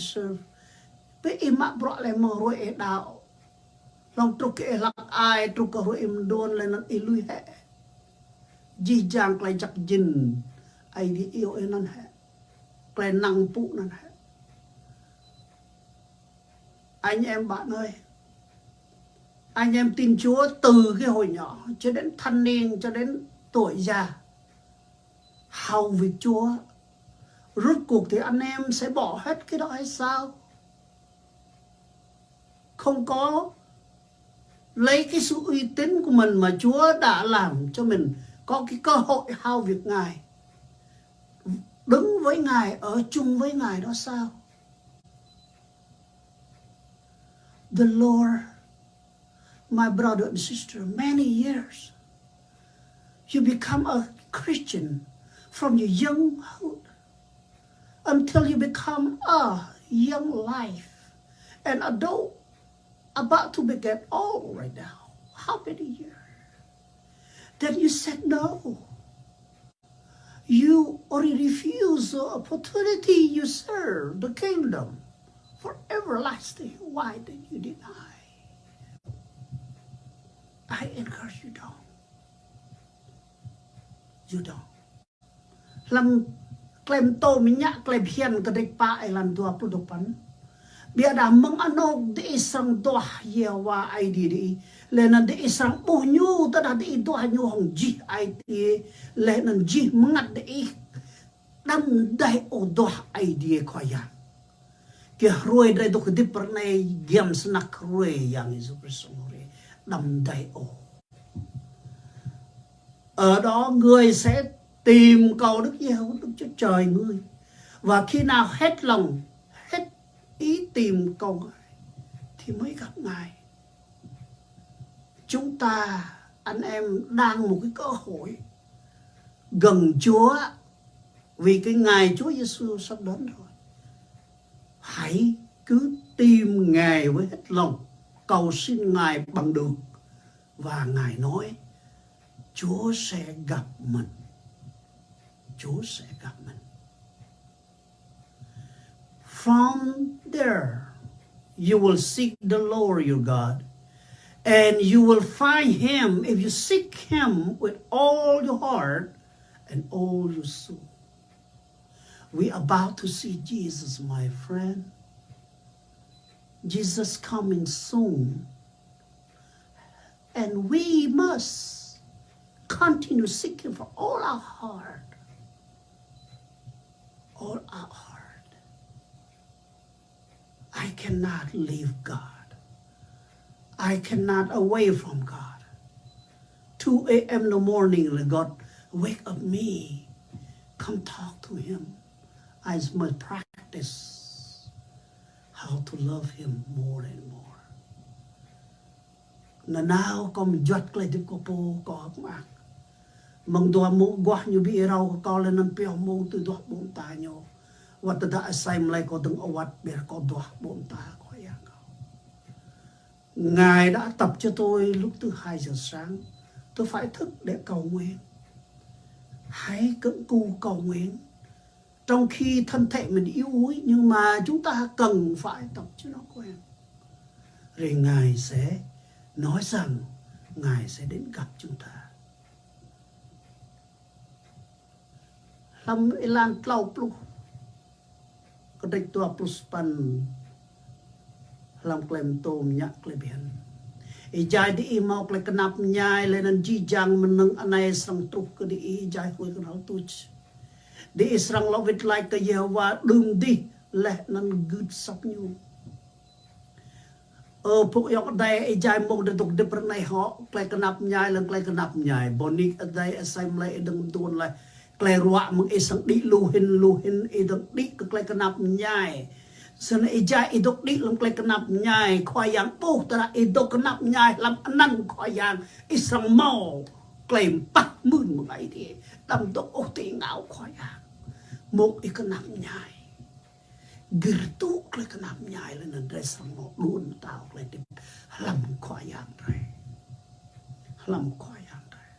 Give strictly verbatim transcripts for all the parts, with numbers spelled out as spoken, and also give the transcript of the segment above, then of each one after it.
serve. Pơ ih mă bruă lĕ mơ̆ng hruê ih đaŏ. Hlŏng truh kơ ih hlăk ai, truh kơ hruê ih mơdôn lĕ anŭn ih lui hĕ. Jih jang tơlơi jăk jĭn Aê Diê iâu ih anŭn hĕ. Tơlơi năng pŭ anŭn hĕ. Anh em bạn ơi, anh em tin Chúa từ cái hồi nhỏ cho đến thanh niên, cho đến tuổi già, hầu việc Chúa, rốt cuộc thì anh em sẽ bỏ hết cái đó hay sao? Không có lấy cái sự uy tín của mình mà Chúa đã làm cho mình có cái cơ hội hầu việc Ngài, đứng với Ngài, ở chung với Ngài đó sao? The Lord, my brother and sister, many years. You become a Christian from your younghood until you become a young life, an adult, about to be get old right now. How many years? Then you said no. You already refuse the opportunity you serve the kingdom for everlasting. Why did you deny? I encourage you don't. You don't. Hlăm Klei Pơtô Mơñă Klei Bơyan kơdrêč pă êlan dua pluh dua păn. Biă dah mơ̆ng anŏ diih srăng duah Yêhôwa Aê Diê diih, laih anŭn diih srăng ƀuh ñu, tơdah diih duah ñu hăng jih ai tiê, laih anŭn jih mơngăt diih, đăm đei ôh duah Aê Diê Khua Yang. Kơ hruê drơi dŏ hơdip ră anai giăm snăk hruê Yang Yêsu Krist hruê, đăm đei ôh. Ở đó người sẽ tìm cầu Đức Giê-hô-, Đức Chúa Trời người. Và khi nào hết lòng, hết ý tìm cầu Ngài, thì mới gặp Ngài. Chúng ta, anh em, đang một cái cơ hội gần Chúa, vì cái ngày Chúa Giêsu sắp đến rồi. Hãy cứ tìm Ngài với hết lòng, cầu xin Ngài bằng được. Và Ngài nói, Chúa sẽ gặp mình. Chúa sẽ gặp mình. From there, you will seek the Lord your God, and you will find him if you seek him with all your heart and all your soul. We about to see Jesus, my friend. Jesus coming soon. And we must continue seeking for all our heart. All our heart. I cannot leave God. I cannot away from God. Two a.m. in the morning, let God wake up me. Come talk to him. I must practice how to love him more and more. Nanao kâo mơjuăt tơlơi hơdip kâo pô, kâo hơ̆k mơak. Mơ̆ng dua mông aguah ñu ƀu rai kơ kâo, laih anŭn pioh mông tui duah ƀô̆ mơta ñu. Wơ̆t tơdah asei mơlei kâo dơ̆ng awăt, ƀiă kâo duah ƀô̆ mơta Khua Yang kâo. Ngài đã tập cho tôi lúc thứ hai giờ sáng, tôi phải thức để cầu nguyện. Hãy cựng cù cầu nguyện. Trong khi thân thể mình yếu đuối, nhưng mà chúng ta cần phải tập cho nó quen. Rồi Ngài sẽ nói rằng Ngài sẽ đến gặp chúng ta. Hlăm êlan tlâo pluh, kơdrêč dua pluh sapăn, hlăm Klei Pơtô Mơñă Klei Bơyan. Ih jai diih hmâo tơlơi kơnap mơñai, laih anŭn jih jang mơnơ̆ng anai srăng truh kơ diih, ih jai huĭ kơnăl tuč. Diih srăng lŏ wĭt laĭ kơ Yêhôwa đưm dih, laih anŭn gưt asăp ñu. Ơ phung ayŏng adơi, ih jai mông drơi dŏ hơdip ră anai hŏ, tơlơi kơnap mơñai, laih anŭn tơlơi kơnap mơñai. Bơni adơi, asei mơlei ih dơ̆ng mơdôn laih. Tơlơi ruă mơ̆ng ih srăng đĭ lu hĭn, lu hĭn, ih dơ̆ng đĭ kơ tơlơi kơnap mơñai. Snăn ih jai ih dŏ đĭ hlăm tơlơi kơnap mơñai, Khua Yang ƀuh tơdah ih dŏ kơnap mơñai hlăm anăn Khua Yang, ih srăng hmâo tơlơi pơmĭn mơ̆ng Aê Diê. Đăm dŏ ôh tơngan Khua Yang. Mông ih kơnap mơñai, gir tŭ tơlơi kơnap mơñai, laih anŭn drơi srăng hmâo đuôn mơtao tơlơi hơdip hlăm Khua Yang drơi. Hlăm Khua Yang drơi.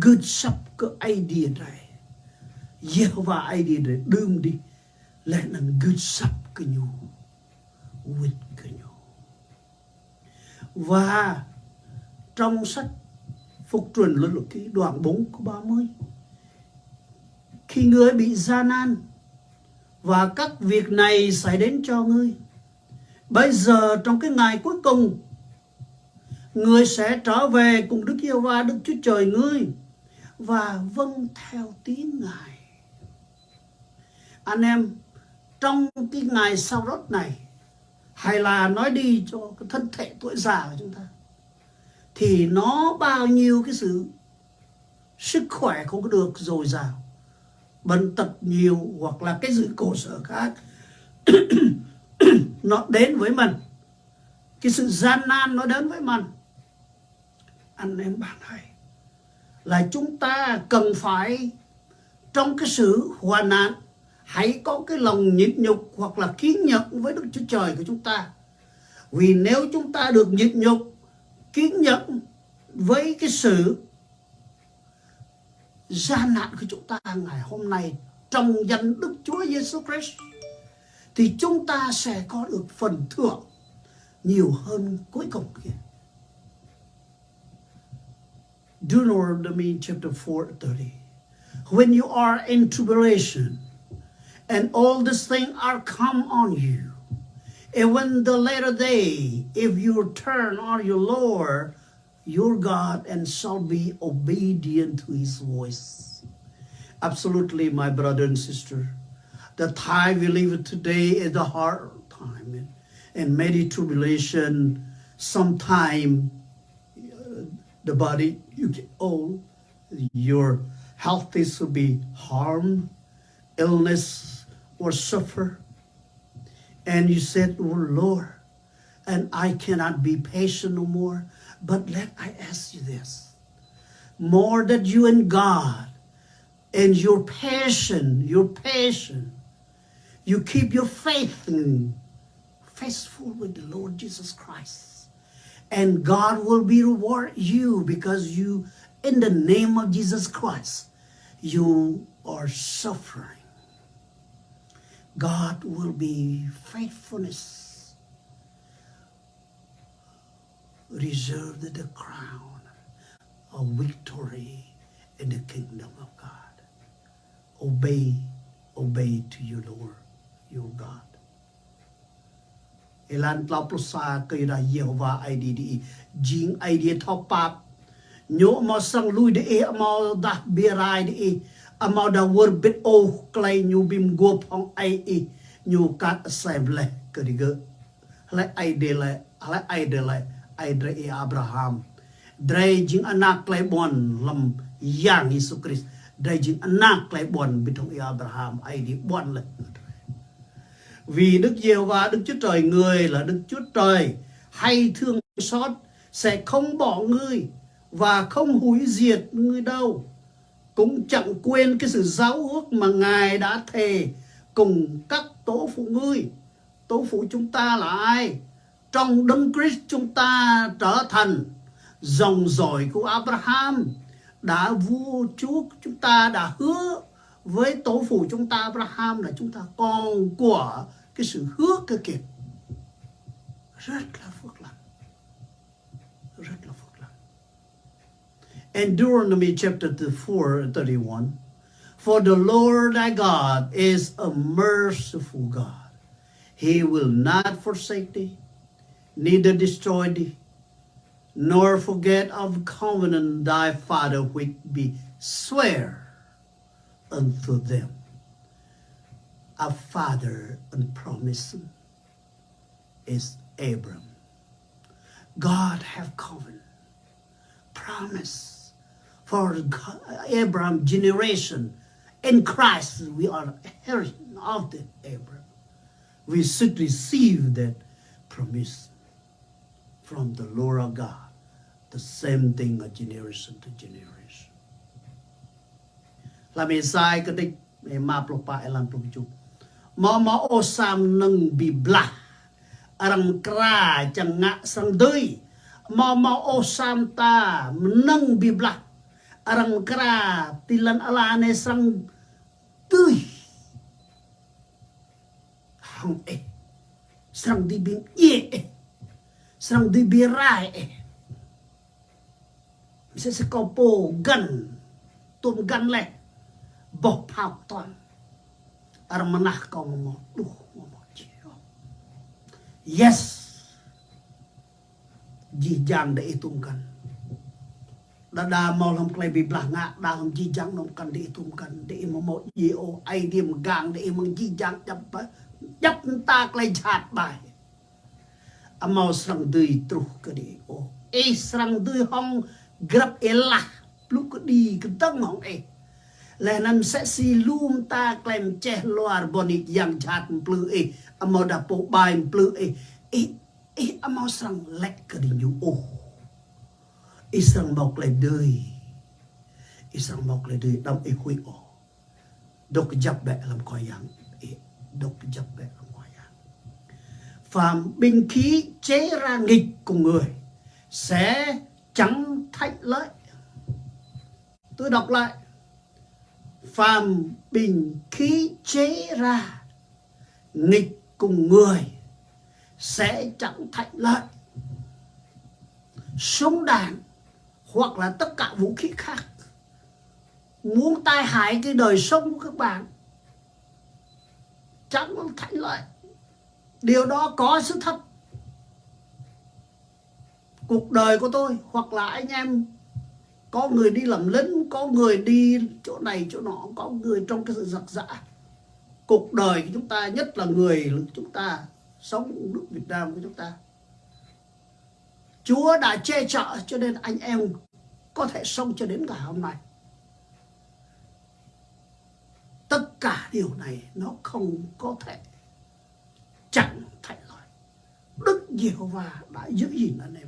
Gưt asăp kơ Aê Diê drơi. Yêhôwa Aê Diê drơi đưm dih. Laih anŭn gưt asăp kơ ñu, wĭt kơ ñu. Và trong sách Phục Truyền Luật Luật Ký đoạn bốn câu ba mươi, khi ngươi bị gian nan và các việc này xảy đến cho ngươi, bây giờ trong cái ngày cuối cùng, ngươi sẽ trở về cùng Đức Giê-hô-va Đức Chúa Trời ngươi và vâng theo tiếng Ngài. Anh em, trong cái ngày sau đó này, hay là nói đi cho cái thân thể tuổi già của chúng ta, thì nó bao nhiêu cái sự sức khỏe không được dồi dào, bệnh tật nhiều hoặc là cái sự khổ sở khác nó đến với mình, cái sự gian nan nó đến với mình. Anh em bạn ơi, là chúng ta cần phải trong cái sự hoạn nạn, hãy có cái lòng nhịn nhục hoặc là kiên nhẫn với Đức Chúa Trời của chúng ta. Vì nếu chúng ta được nhịn nhục, kiên nhẫn với cái sự gian nan của chúng ta ngày hôm nay trong danh Đức Chúa Giêsu Christ, thì chúng ta sẽ có được phần thưởng nhiều hơn cuối cùng kia. Deuteronomy chapter four thirty. When you are in tribulation and all these things are come on you, even the latter day, if you turn on your Lord your God and shall be obedient to his voice. Absolutely, my brother and sister, the time we live today is a hard time and many tribulation. Sometime uh, the body, you get old, your health is to be harmed, illness or suffer. And you said, "Oh Lord, and I cannot be patient no more." But let I ask you this. More that you and God and your passion, your passion, you keep your faith and faithful with the Lord Jesus Christ. And God will be reward you because you, in the name of Jesus Christ, you are suffering. God will be faithfulness, reserve the crown of victory in the kingdom of God. Obey, obey to your Lord, your God. Êlan klâo pluh sa: Kơyuadah Yêhôwa Ơi Adai ih jing Ơi Adai thâo pap. Ñu amâo srăng lui diih, amâodah ƀiă rai diih, amâodah wơr bĭt ôh klei ñu bi mguôp hŏng Ơi Adai ih, ñu kat asei laih kơ digơ̆. Hlơi Ơi Adai laĭ, hlơi Ơi Adai laĭ? Ơi Adai ih Abraham. Drei jing anak klei ƀuăn hlăm Yang Yêsu Krist. Drei jing anak klei ƀuăn bĭt hŏng ih Abraham, Ơi Adai ƀuăn laih. Vì Đức Giê-hô-va Đức Chúa Trời người là Đức Chúa Trời hay thương xót, sẽ không bỏ ngươi và không hủy diệt ngươi đâu. Cũng chẳng quên cái sự giao ước mà Ngài đã thề cùng các tổ phụ ngươi. Tổ phụ chúng ta là ai? Trong Đấng Christ chúng ta trở thành dòng dõi của Abraham. Đã vua Chúa chúng ta đã hứa với tổ phụ chúng ta Abraham là chúng ta con của cái sự hứa kơ kiệt. Rất là phước lành. Rất là phước lành. In Deuteronomy chapter four thirty-one, for the Lord thy God is a merciful God. He will not forsake thee, neither destroy thee, nor forget of covenant thy father which be swear unto them. A father and promise is Abram. God have covenant, promise for Abraham generation. In Christ, we are heirs of the Abraham. We should receive that promise from the Lord our God. The same thing, a generation to generation. Hlăm Êsai kơdĭk rơma pluh pă, êlan pluh kjuh: Amâo mâo ôh sa mơnơ̆ng bi blah arăng mơkra čiăng ngă srăng dưi. Amâo mâo ôh sa mơta mơnơ̆ng bi blah arăng mơkra ti lăn ala anai srăng dưi. hăng ih. Srăng dưi ƀing djai ih. Srăng dưi ƀing rai ih. Msĕ si kâo pô găn, tôm găn leh. Boh phao tuan. Arăng mơnah kâo mơ̆ mơ̆, đuh mơ̆ mơ̆ jih. Yes. Jih jang đe ih tôm găn. Đa đa mâo lăm klei bi blah ngă, đa lăm jih jang tôm găn đe ih tôm găn, đe ih mơ̆ mơ̆ jih ôh, ai đêm gang đe ih mơ̆ng jih jang djăp, djăp mơta klei jhat ƀai. Amâo srăng dưi truh kơ đe ôh. Ih srăng dưi hŏng grăp ih lah, blŭ kơđi kơdơ̆ng hŏng ih. Leh anăn msĕ si lu mơta klei mčeh luar ƀơi anăp yang jhat mplư ih, amâo đa pô ƀai mplư ih. Ih, ih amâo srăng lĕ kơ diñu ôh. Ih srăng mâo klei dưi. Ih srăng mâo klei dưi, đăm ih huĭ ôh. Dôk kjăp bĕ lăm Khua Yang. Ih dôk kjăp bĕ lăm Khua Yang. Phàm bình khi chế ra nghịch cùng người sẽ chẳng thạnh lợi. Tôi đọc lại. Phàm bình khi chế ra nghịch cùng người sẽ chẳng thạnh lợi. Súng đạn hoặc là tất cả vũ khí khác muốn tai hại cái đời sống của các bạn, chẳng thạnh lợi. Điều đó có sự thật. Cuộc đời của tôi hoặc là anh em, có người đi làm lính, có người đi chỗ này chỗ nọ, có người trong cái sự giặc giã. Cuộc đời của chúng ta, nhất là người chúng ta sống nước Việt Nam của chúng ta, Chúa đã che chở cho nên anh em có thể sống cho đến ngày hôm nay. Tất cả điều này nó không có thể chẳng thảy lơi. Đức Giê-hô-va đã giữ gìn anh em.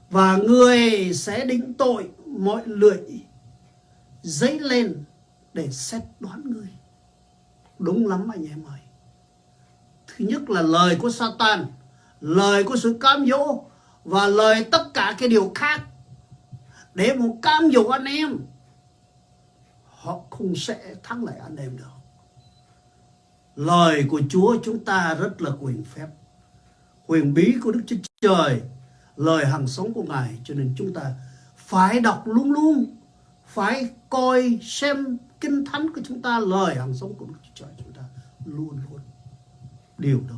Và người sẽ định tội mọi lưỡi dấy lên để xét đoán người. Đúng lắm anh em ơi. Thứ nhất là lời của Satan, lời của sự cám dỗ và lời tất cả cái điều khác để mà cám dỗ anh em. Họ không sẽ thắng lại anh em được. Lời của Chúa chúng ta rất là quyền phép. Quyền bí của Đức Chúa Trời, lời hằng sống của Ngài. Cho nên chúng ta phải đọc luôn luôn, phải coi xem Kinh Thánh của chúng ta, lời hằng sống của Đức Chúa Trời chúng ta luôn luôn. Điều đó.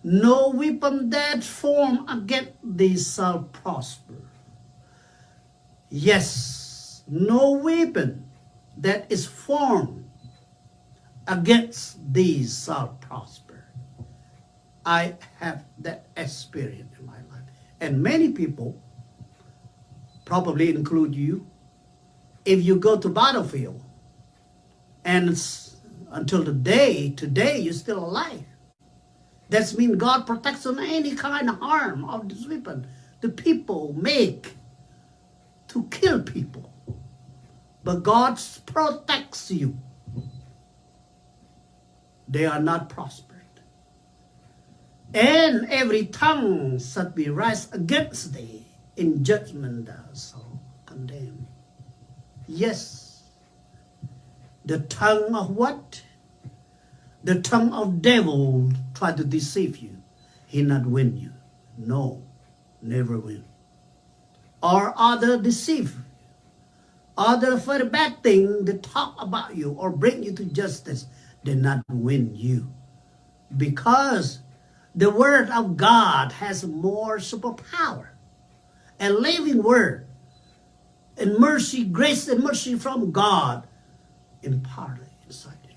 No weapon that form against thee shall prosper. Yes, no weapon that is formed against thee shall prosper. I have that experience in my life. And many people, probably include you, if you go to battlefield, and s-, until the day, today, you're still alive. That's mean God protects from any kind of harm of this weapon the people make to kill people. But God protects you. They are not prospered. And every tongue shall be raised against thee in judgment thou shalt condemn. Yes. The tongue of what? The tongue of devil try to deceive you. He not win you. No, never win. Or other deceive, other very bad thing they talk about you or bring you to justice, they not win you. Because the word of God has more superpower. A living word. And mercy, grace and mercy from God imparted inside of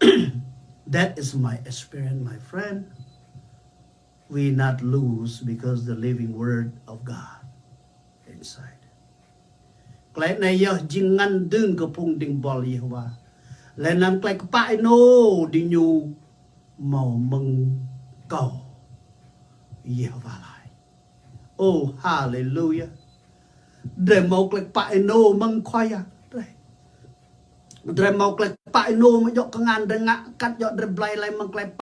you. That is my experience, my friend. We not lose because the living word of God inside. Klei anai yơh jing ngăn dưn kơ phung dĭng buăl Yêhôwa. Lĕ anăn klei kpă ênô diñu mâo mơ̆ng kâo Yêhôwa laĭ. Ô, haleluya. Drei mâo klei kpă ênô mơ̆ng Khua Yang drei. Drei mâo klei kpă ênô mơ̆ng djŏ kngan drei ngă, kăn djŏ drei blai lĕ mơ̆ng klei